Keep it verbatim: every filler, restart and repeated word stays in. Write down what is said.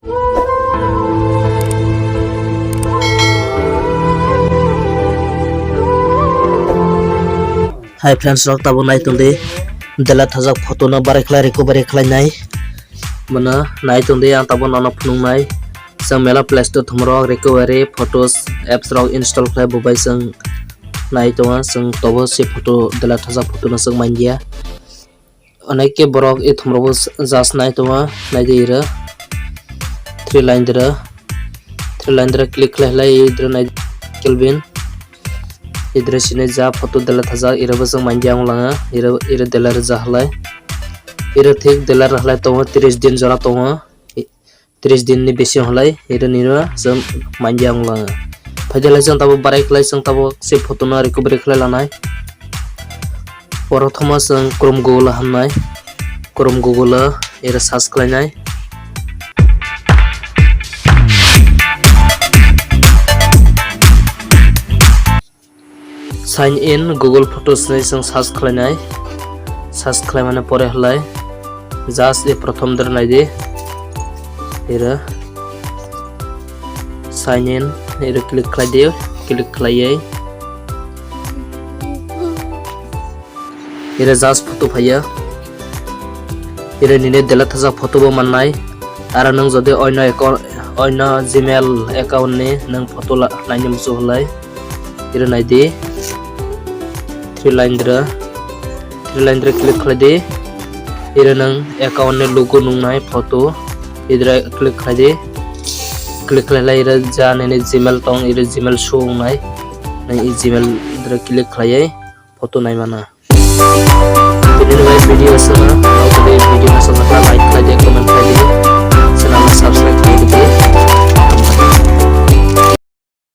Hi friends rok, tabuk nai tongdi delete thajak photo no barai khlai recovery khlainai. Bono nai tongdi, ang tabuk nono phunuknai. Chwng mela Play Store thumrok recovery photos apps rok install khlai, bo bai chwng nai tongo. Chwng tobo se photo, delete thajak photo no chwng manliya. Onek khe borok e thumrogo s-, just nai tongo, nai di iro. Three line dira. Three line dira click khlai khlai idra nai Kelvin. Idra sini ja photo delete thajak, iro bo chwng manliya wng langa, iro, iro delete rwja halai. Iro thik delete rwhalai tongo, tris din jora tongo. Tris din ni bising halai, iro nino chwng manliya wng langa. Phaidi lai chwng tabuk barai khlai, chwng tabuk se photo no recovery khlai lanai. Prothoma chwng Chrome Google o hamnai. Chrome Google o iro search khlainai. Sign in Google Photos hinwi chwng search khlainai. Search khlaimani pore halai just e prothom dwr naidi. Iro sign in, iro click khlaidi, click khlaiwi. Iro just photo phaiya. Iro nini delete thajak photo bo mannai. Aro nwng jodi oino account, oino Gmail account ni nwng photo la-, naini muchung halai. Iro naidi. Three line dra. Three line dra click khlaidi. Iro nwng account ni logo nungnai photo. Idra click khlaidi. Click khlai lai iro ja nini Gmail tong, iro Gmail show wngnai. Nwng i Gmail dra click khlaiwi photo naimano. Tini ni bai video aswkno, o tini video aswkno ta like